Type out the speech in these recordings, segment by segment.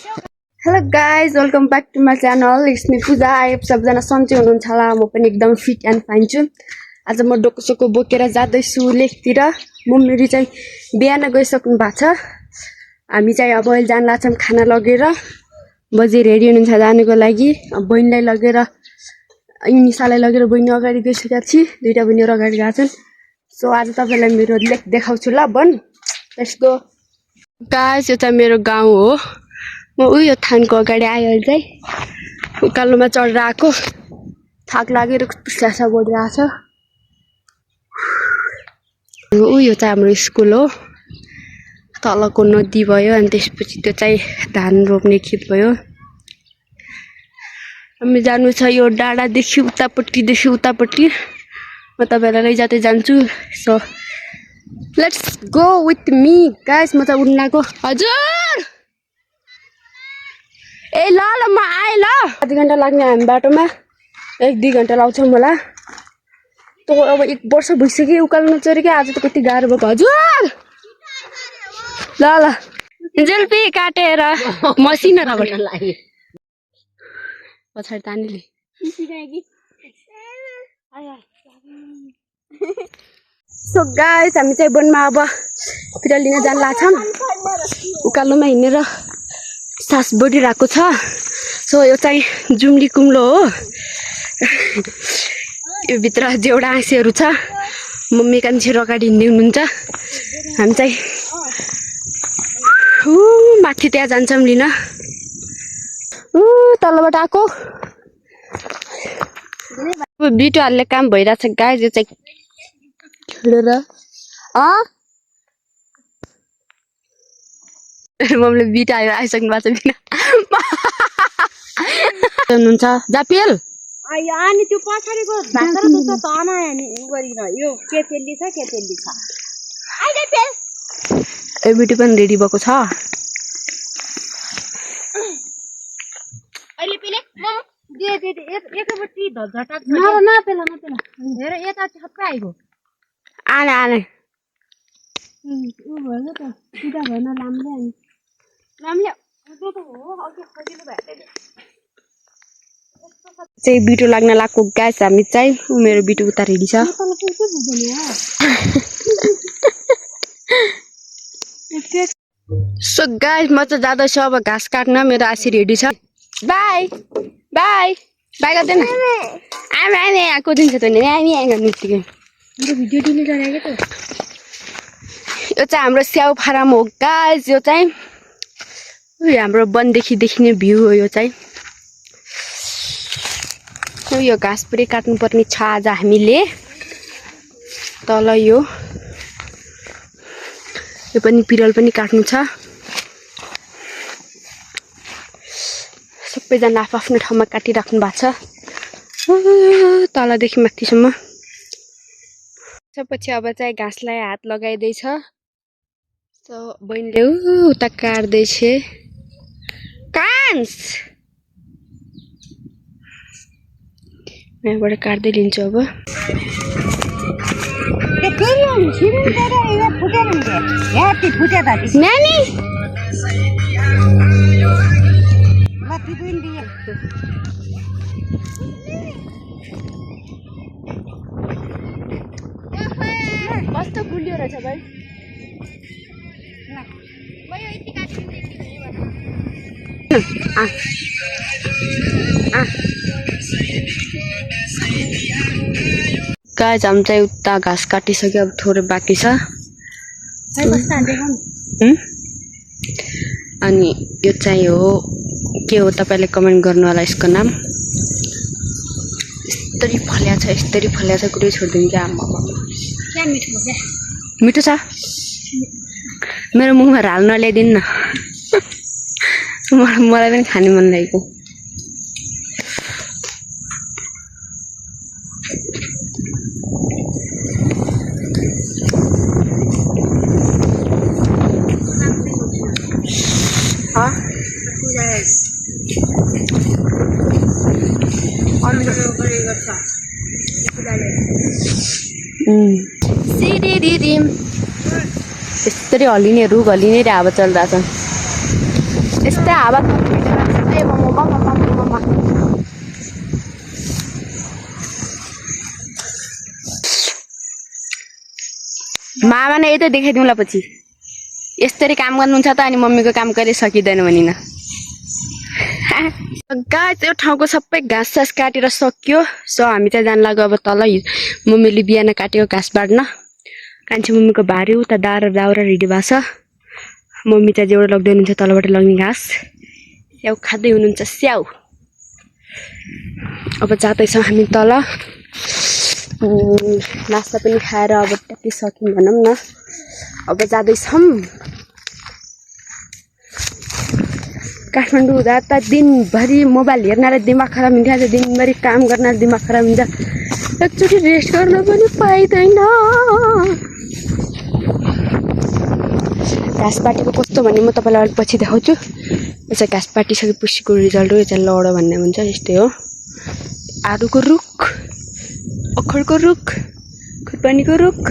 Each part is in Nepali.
Hello guys, welcome back to my channel. It's me Puja. I hope सबजना सन्चै हुनुहुन्छ होला। म पनि एकदम फिट एन्ड फाइन छु। आज म डोकोसोको बोकेर जादैछु लेकतिर। मम्मी चाहिँ बिहान गइसक्नु भएको छ। हामी चाहिँ अब अहिले जान लाग्छौं खाना लगेर। बजे रेडी हुनुहुन्छ जानुको लागि। बहिनीलाई लगेर निसालाई लगेर बहिनी अगाडि गइसकेका छि। दुईटा बहिनीहरु अगाडि गएका छन्। सो आज तपाईलाई मेरो लेक देखाउँछु ल बन। Let's go. गाइस यो चाहिँ मेरो गाउँ हो। म उयो थानको अगाडि आयो चाहिँ उकालोमा चढेर आएको थाक लागेर पिसासा बढिरहेछ। उयो चाहिँ हाम्रो स्कुल हो। तलको नदी भयो अनि त्यसपछि त्यो चाहिँ धान रोप्ने खेत भयो। हामी जानु छ यो डाँडादेखि उतापट्टिदेखि उतापट्टि। म तपाईलाई लैजादै जान्छु। So let's go with me guys. म चाहिँ उड्नको हजुर ए ल ल म आए ल। आधा घण्टा लाग्ने हामी बाटोमा 1-2 घण्टा लाग्छौं होला। त अब 1 वर्ष भइसक्यो उकालोमा चढेको। आज त कति गाह्रो भएको हजुर। ल ल जुल्पी काटेर मसिनो रगड लाग्यो पछाडी तानीले सो गाइस हामी चाहिँ वनमा अब फिरा लिन जान लाग्छौं। उकालोमा हिँडेर सास बढिरहेको छ। सो यो चाहिँ जुम्ली कुम्लो हो। यो भित्र जेउडा आँसीहरु छ। मम्मी कान्छी अगाडि हिँड्दै हुनुहुन्छ। हामी चाहिँ माथि त्यहाँ जान्छौं लिन। तलबाट आको बिटुहरुले काम भइराछ गाइस। यो चाहिँ खेलेर मम्मीले बिट आयो आइसक्नु भएको छ बिना हुनुहुन्छ जापिएल अनि त्यो पछाडीको भाकर जस्तो तना नि गरिन यो के तेल्ली छ आइले पेल ए बिटी पनि रेडी भएको छ। अहिले पेले दे एकैपट्टि झटा छ न पेला हेर यता छक्क आइगो आले आले उ भएन त सिधा भएन लामले त्यो त हो अघि खजिलो भए चाहिँ बिटो लाग्न लाग्को गाइस। हामी चाहिँ मेरो बिटो उता रेडी छ। सो गाइस म चाहिँ जाँदैछु अब घाँस काट्न। मेरो आसी रेडी छ। बाई बाई बाई गर्दैन आमे आको दिन्छ त नि आमी गर्नुतिकै मेरो भिडियो डिलिट गरेको त। यो चाहिँ हाम्रो स्याउ फारम हो गाइस। यो चाहिँ हाम्रो वनदेखि देखिने भ्यू हो। यो चाहिँ यो घाँस पुरै काट्नु पर्ने छ आज हामीले। तल यो पनि पिरल पनि काट्नु छ। सबैजना आफ्नो ठाउँमा काटिराख्नु भएको छ तलदेखि माथिसम्म। त्यसपछि अब चाहिँ घाँसलाई हात लगाइदैछ। सो बहिनीले उता काट्दैछ कान्स। यहाँबाट काट्दै लिन्छु अब। नानी कस्तो गुलियो रहेछ भाइ। गाइस हामी चाहिँ उता घाँस काटिसक्यो। अब थोरै बाँकी छ। अनि यो चाहिँ हो के हो तपाईले कमेन्ट गर्नु होला यसको नाम। यस्तरी फल्या छ कुरै छोड्दिन क्या। क्या मिठो छ मिठो छ। मेरो मुखमा हाल्न ल्याइदिन न मलाई पनि खाने मन लागेको। यसरी हल्लिने रुख हल्लिने हावा चलिरहेछ। यस्तै हावा ए मम्मा मामा नै यतै देखाइदिउँला पछि यसरी काम गर्नुहुन्छ त अनि मम्मीको काम कहिले सकिँदैन भनिन गाइस यो ठाउँको सबै घाँस सास काटेर सकियो सो हामी चाहिँ जान लाग्यो अब तल मम्मीले बिहान काटेको घाँस बाड्न कान्छी मम्मीको भारी उता दाउरा रेडी भएको छ मम्मी चाहिँ जेबाट लग्दै हुनुहुन्छ तलबाट लग्ने घाँस स्याउ खाँदै हुनुहुन्छ स्याउ अब जाँदैछौँ हामी तल नास्ता पनि खाएर अब ट्याक्कै सक्यौँ भनौँ न अब जाँदैछौँ काठमाडौँ हुँदा त दिनभरि मोबाइल हेर्न दिमाग खराब हुन्छ आज दिनभरि काम गर्न दिमाग खराब हुन्छ एकचोटि रेस्ट गर्न पनि पाइँदैन घाँस पाटेको कस्तो भन्ने म तपाईँलाई अलिक पछि देखाउँछु यो चाहिँ घाँस पाटिसकेपछिको रिजल्ट हो यो चाहिँ लडो भन्ने हुन्छ यस्तै हो आरुको रुख अखरको रुख खुर्पानीको रुख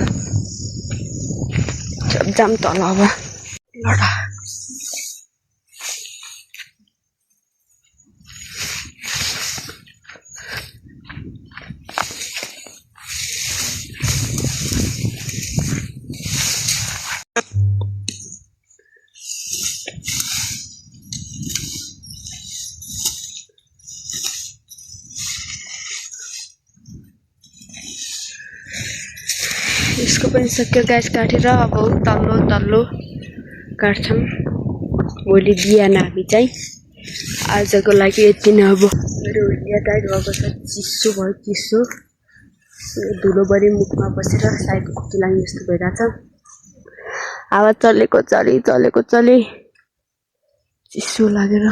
जाम तल अब लडा यसको पनि सक्यो गाइस काटेर अब तल्लो काट्छौँ भोलि बिहान हामी चाहिँ आजको लागि यति नै अब मेरो हुलिया टाइट भएको छ चिसो भयो चिसो धुलोभरि मुखमा बसेर सायद खुट्टी लाग्ने जस्तो भइरहेछ हावा चलेको चिसो लागेर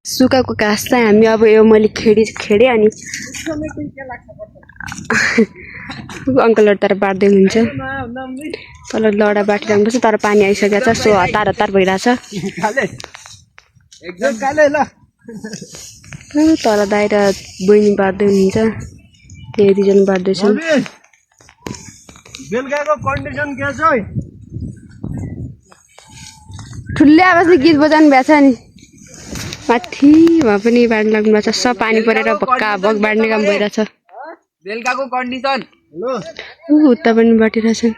सुकाएको घाँस चाहिँ हामी अब यो मैले खेडेँ अनि अङ्कलहरू तर बाँड्दै हुनुहुन्छ तल लडा बाटिराख्नुपर्छ तर पानी आइसकेको छ सो हतार भइरहेछ तल दाइ र बहिनी बाँड्दै हुनुहुन्छ त्यही दुईजना बाँड्दैछन् ठुलै आवाजले गीत बजाउनु भएको छ नि माथि भए पनि बाँड्नु लाग्नु भएको छ सब पानी परेर भक्का भक बाँड्ने काम भइरहेछ बेलुकाको कन्डिसन उता पनि बाटिरहेछन्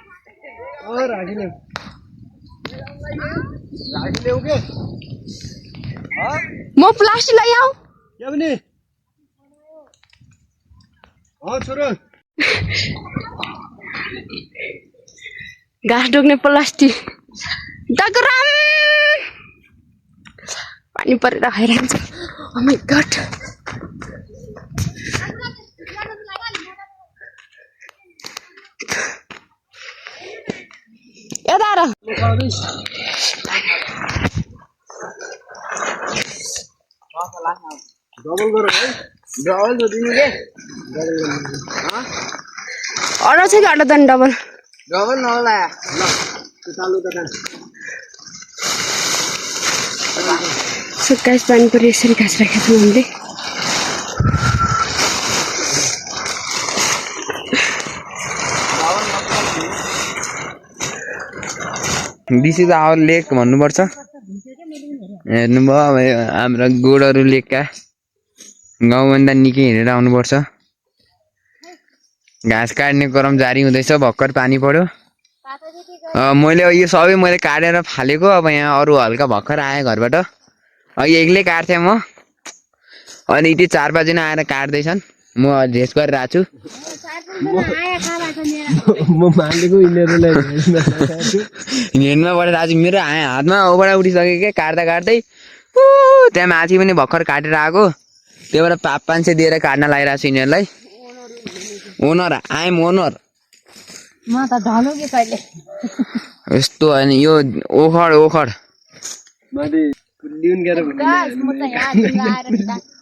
म प्लास्टिक ल्याऊ घाँस डोक्ने प्लास्टिक डगराम पानी परेर खाइरहन्छ ओ माय गॉड यता र डबल गरौ है डबल त दिनु के अर्डर छ कि अर्डर दन डबल नहोला ल चालु त सुक्काइस पानी पऱ्यो यसरी घाँस राखेको छौँ हामीले दिस इज आवर लेक भन्नुपर्छ हेर्नुभयो हाम्रो गोडहरू लेकका गाउँभन्दा निकै हिँडेर आउनुपर्छ घाँस काट्ने क्रम जारी हुँदैछ भर्खर पानी पर्यो मैले यो सबै मैले काटेर फालेको अब यहाँ अरू हल्का भर्खर आएँ घरबाट अघि एक्लै काट्थेँ म अनि ती 4 बजी नै आएर काट्दैछन् म ढेस गरेर आएको छु हिँड्नमा परेर आज मेरो हातमा ओबाट उठिसक्यो क्या काट्दै त्यहाँ माथि पनि भर्खर काटेर आएको त्यही भएर 500 दिएर काट्न लागिरहेको छु यिनीहरूलाई ओनर आइ एम ओनर म त ढलो के कहिले यस्तो होइन यो ओखड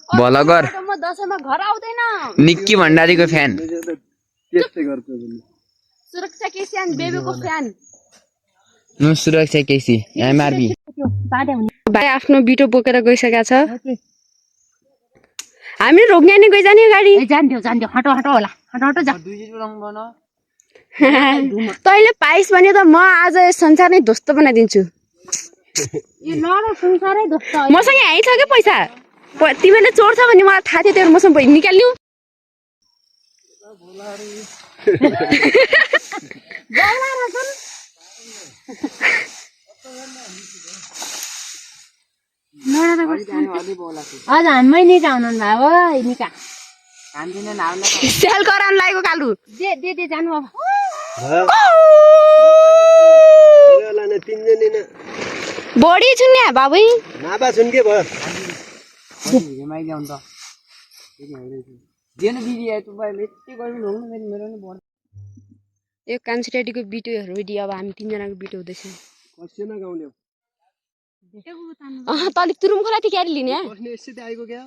भलगर म दशैंमा घर आउँदैन निक्की भण्डारीको फ्यान सुरक्षा केसी अनि बेबीको फ्यान म सुरक्षा केसी एमआरबी भाइ आफ्नो बिटो बोकेर गइसकेको छ हामी रोक्ने नि गइजाने गाडी जान्थ्यो हटो होला हटो जा तैँले पाइस् भने त म आज संसार नै ध्वस्त बनाइदिन्छु यो लड संसारै दोस्त मसँग यहीँ छ क्या पैसा तिमीले चोर्छ भने मलाई थाहा थियो त्यो मसँग निकाल्नु आज हामीमै निका हुनुहुन्न भयो निका सेल गराउनु लागेको कालु दे जानु अब बढी छु नि बाबै नापा छुन के भयो यो कान्छी रेडीको बिटोहरू रेडी अब हामी तीनजनाको बिटो हुँदैछ कसिना गाउने तले तुरुम खोला थियो क्यारी लिने बस्ने यसै आएको क्या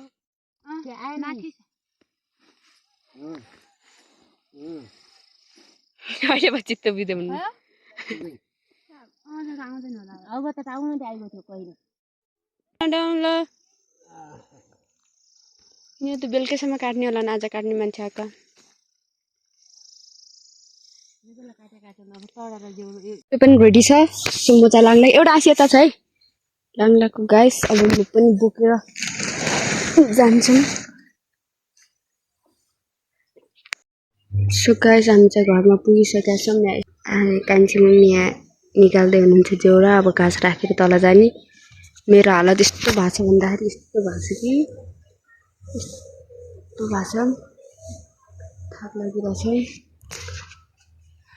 अहिले पछि त बित्दैन आउँदैन होला अब त आउनु आएको थियो कहिले ल यो त बेलुकैसम्म काट्ने होला नि आज काट्ने मान्छे आएको त्यो पनि रेडी छ सुमोचा लाङ्ला एउटा आसिया त छ है लाङ्लाको गाइस अब म पनि बोकेर जान्छौँ सो गाइस हामी चाहिँ घरमा पुगिसकेका छौँ कान्छी मम्मी यहाँ निकाल्दै हुनुहुन्छ जेउरा अब घाँस राखेर तल जाने मेरो हालत यस्तो भएको छ भन्दाखेरि यस्तो भएको छ कि यस्तो भएको छ थाक लागिरहेछ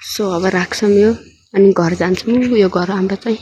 सो अब राख्छौँ यो अनि घर जान्छौँ यो घर हाम्रो चाहिँ